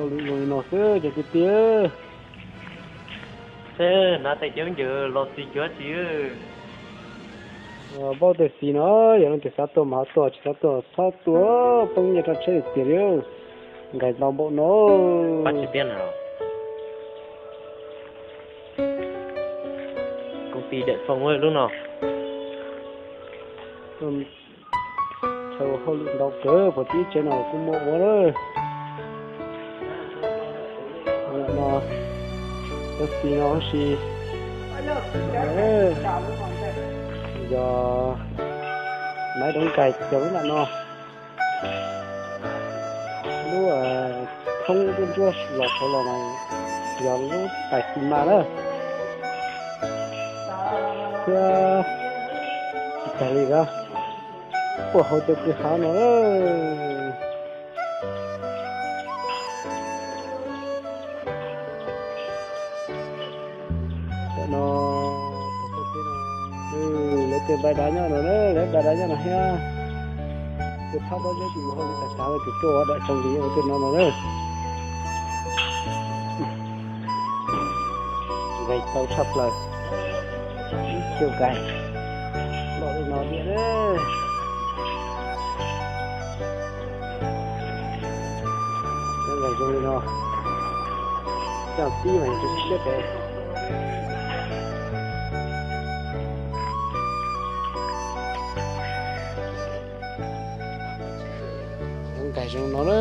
Zoo li no xwb cov kwv tij. Tej hnav tais cawv ncaws los xis cuav tsis. Npauj tej xis no, yog leej twg xav tuaj mas ho tuaj, tsis xav tuaj txhob tuaj, poob nyiaj roj tsheb tiag li. Nkais ntau npaum no. Công ty Đại Phong lub no. Chaw ua hauj lwm ntau kawg, puag tim tsev no kuj muaj ua lawm. Lam no, cov xis no huv si yog maiv doov nkais cov lub nram no. Lub thoob ntsuab ntsuab los saud los no yog lub tais xis mas na. Thiab tsis tas li, puag hauv cov kwj hav no. Tam no, lawv tej npais dav nyob no na, lawv npais dav nyob no thiab. Tej phab pob zeb ces ua hauj lwm tag tag lawm, ces tuaj ua dawm tsoom li ua tej no no na. Nkais tau tshaj plaws, ib co nkais loj li no thiab. Nkais zoo li no, coj tib mas yog tsis siab pem. Nkais zoo no na.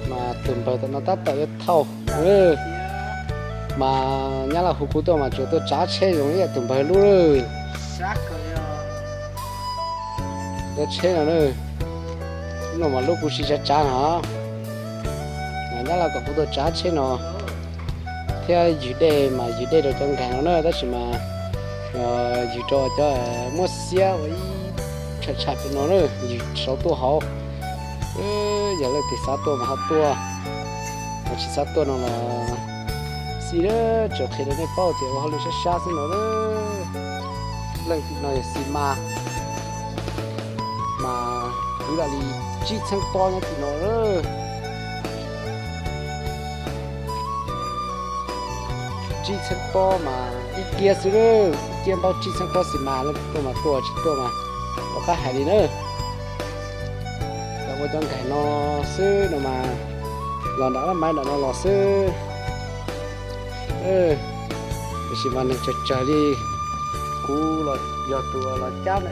Mas tus npawg tam no tab tom yuav thauj. Mas Nyab Laj hu kuv tuaj mas tsuas tuaj tsav tsheb zoo ib yam tus npawg lub. Tsav tsheb no, no mas lub kuv siv tsav tsav no. Nyab Laj kom kuv tuaj tsav tsheb no thiab ywg dej mas ywg dej rau cov nkais no na, tab sis mas ywg rau cov muab xiab ua ib tsham tsham pem no na, ywg saud tuaj hauv. Yog leej twg xav tuaj mas ho tuaj, ho tsis xav tuaj no los xij, tsuas qhia rau nej paub tias ua hauj lwm sab sab xwb no. Leej tim no yog xis mas, mas kwv lam li tsib txheeb pob nyob tim no. Tsib txheeb pob mas ib kiab xwb, ib kiab npaub tsib txheeb pob xis mas, leej twg tuaj mas tuaj, tsis tuaj mas pom qab hais li na. Los ua cov nkais no xwb no mas, los nram lub maiv nram no los xwb. Tiam sis mas neeg tsawg tsawg li, kuv los yog tus los cab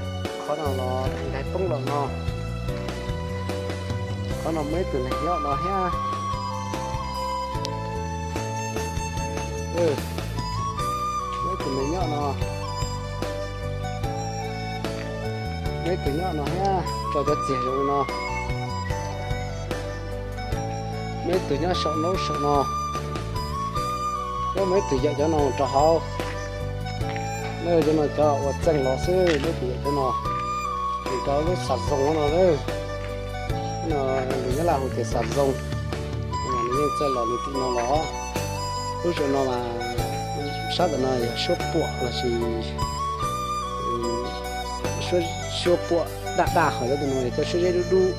qhov no los nkais poob los no. Qhov no muaj ib tug neeg nyob no thiab. Muaj ib tug neeg nyob no, muaj ib tug nyob no thiab, tso cov txiag zoo li no. Muaj ib tug nyob saum no, saum no. Thiab muaj ib tug yawm cov no rau hauv. Cov no cov ua txeej los xwb, muaj ib tug yawm cov no, nws rau lub xav zoo no. No lus Nyab Laj hu tias xav zoo. Nws yeej txawj los nws tim no los. Lub saum no mas, sab tam no yog suab puam lossis suab puam daj daj, ho cov tim no yog cov suab zeb dub dub.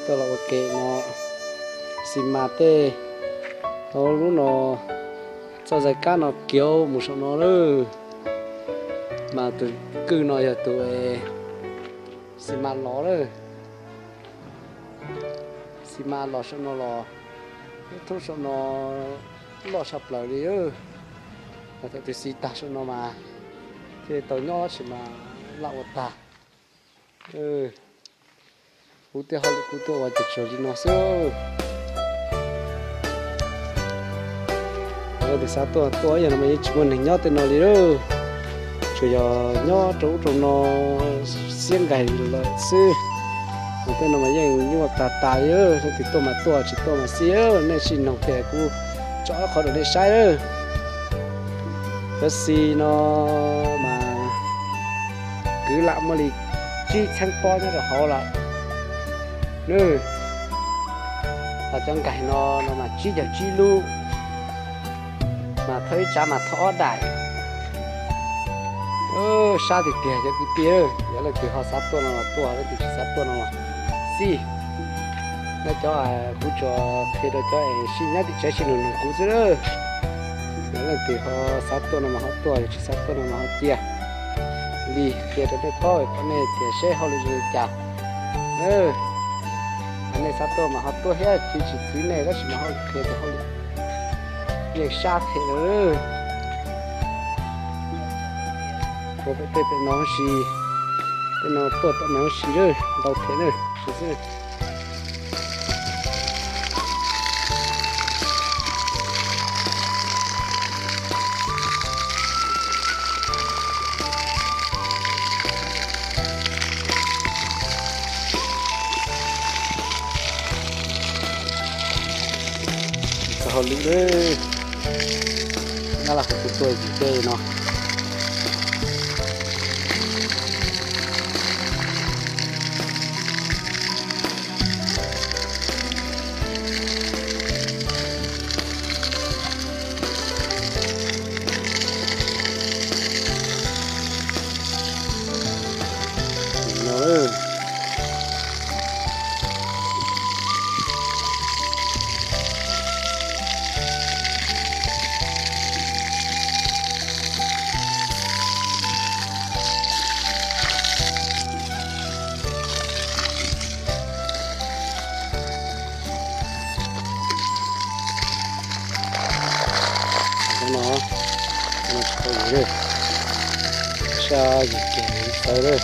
Tuaj los ua ke no, xis mas tej, lub no txoj zais kab no kiag mus saum no lawm. Mas tus kwj no yog tus xis mas los lawm. Xis mas los saum no los, lub thoob saum no loj tshaj plaws li. Mas thaum twg xis tag saum no mas thiaj tau nyob, tab sis mas laj ua tag. Kuv tej hauj lwm kuv tuaj ua ces tsuas li no xwb. Leej twg xav tuaj tuaj, yog no mas yeej tsis muaj neeg nyob tej no li lawm. Tsuas yog nyob rau ub rau no xiab nkais lawm xwb. Tej no mas yeej nyuaj tas tas li. Leej twg tuaj mas tuaj, tsis tuaj mas xij. Nej sim noog ces kuv tso qhov rau nej saib lawm. Cov xis no mas kwv lam muaj li tsib txheeb pob nyob rau hauv lawm. Nws, ho cov nkais no, no mas tsib caug tsib lub, mas Thawb ib tsab mas thawb ob daim. Sab tiag tiag cov kwv tij, yog leej twg ho xav tuaj no los tuaj, leej twg tsis xav tuaj no los xij. Nyob cov, kuv tsuas qhia rau cov es sib nyob tim tsev sib nug nug kuv xwb. Yog leej twg ho xav tuaj no mas ho tuaj, yog tsis xav tuaj no mas ho cia li. Qhia rau nej paub kom nej tias seb hauj lwm zoo li cas. Yog nej xav tuaj mas ho tuaj thiab, tsis txwv nej tab sis mas hauj lwm qhia tias hauj lwm yeej sab them lawm. Ua pem tej pem no huv si, tej no tuaj tom no huv si lawm, ntau them na, xwb. Txog hauj lwm lawm, nyab laj kuv tuaj yim tej no. No, no tsis tau yus lawm, sab yus kiag txawv lawm.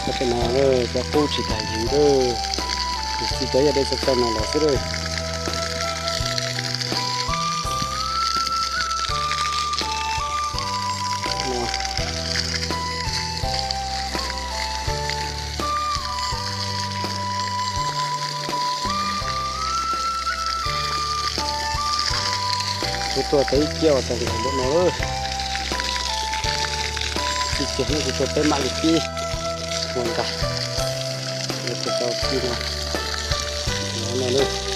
Cov pem no cov qub tsis tas yus lawm, yus txiv cov yaj dej txog txog no los xwb lawm. Kuv tuaj tau ib kiab uas tau nkaus npaum no lawm. Txij kiag hnub kuv tuaj peb mam li pib ua nkas, yuav tsum tau txij no, no no na.